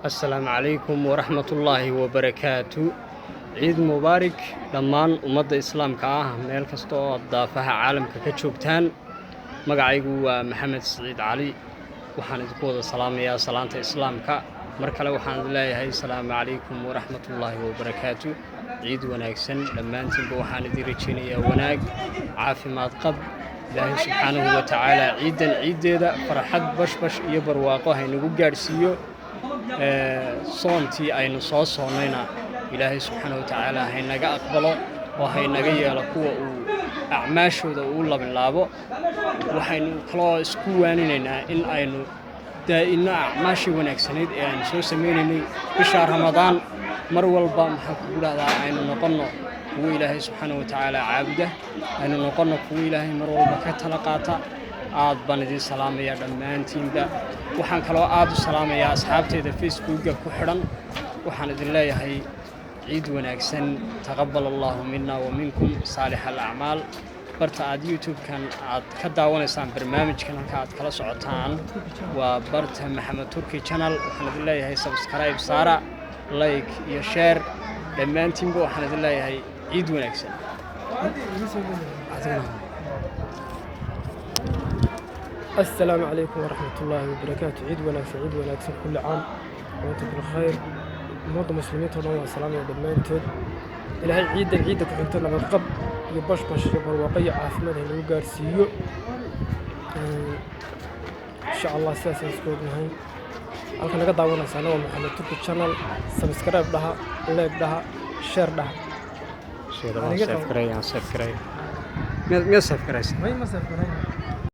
Assalaamu calaykum waraxmatullaahi wabarakaatu. Ciid mubaarak dhammaan ummadda islaamka ah meel kasta oo aad daafaha caalamka ka joogtaan. Magacaygu waa Maxamed Siciid Cali. Waxaan idinku wada salaamayaa salaanta islaamka. Mar kale waxaan idin leeyahay asalaamu calaykum waraxmatullaahi wabarakaatu. Ciid wanaagsan dhammaantiinba. Waxaan idin rajaynayaa wanaag, caafimaad qab. Ilaahay subxaanahu wa tacaala ciiddan ciiddeeda farxad, bashbash iyo barwaaqo haynagu gaadhsiiyo. Soontii aynu soo soonnayna Ilaahay subxaanahu wa tacaala haynaga aqbalo oo haynaga yeelo kuwa uu acmaashooda uu labinlaabo. Waxaynu kaloo isku waaninaynaa in aynu daa'inno acmaashii wanaagsanayd ee aynu soo samaynaynay bisha Ramadaan. Mar walba, maxaan kugu dhahdaa, aynu noqonno kuwo Ilaahay subxaanahu wa tacaala caabuda, aynu noqonno kuwo Ilaahay mar walba ka tala qaata. Aad baan idiin salaamayaa dhammaantiinba. Waxaan kaloo aad u salaamayaa asxaabteeda Facebookga ku xidhan. Waxaan idin leeyahay ciid wanaagsan. Taqabal Allahu mina wa minkum saalix alacmaal. Barta aad YouTube-kan aad ka daawanaysaan barnaamijkan, halka aad kala socotaan waa barta Maxamed Turki Channel. Waxaan idin leeyahay subscribe saara, like iyo share. Dhammaantiinba waxaan idin leeyahay ciid wanaagsan. Adiguna. Asalaamu calaykum waraxmatullaahi wabarakaatu. Ciid wanaagsan, ciid wanaagsan. Kulli caam wa antum bilkhayr. Ummadda muslimiinta o dhan waa salaamaya dhammaantood. Ilaahay ciiddan ciidda ku xigto nabadqab iyo bashbash iyo barwaaqo iyo caafimaad ha nagu gaarsiiyo, insha Allah. Sidaasaan isku ognahay. Halka naga daawanaysaana waa Maxamed Turki Channel. Subscribe dhaha, like dhaha, share dhaha. Save gareey, aan save gareey. Miyaad save garaysa? May, ma save gareyn.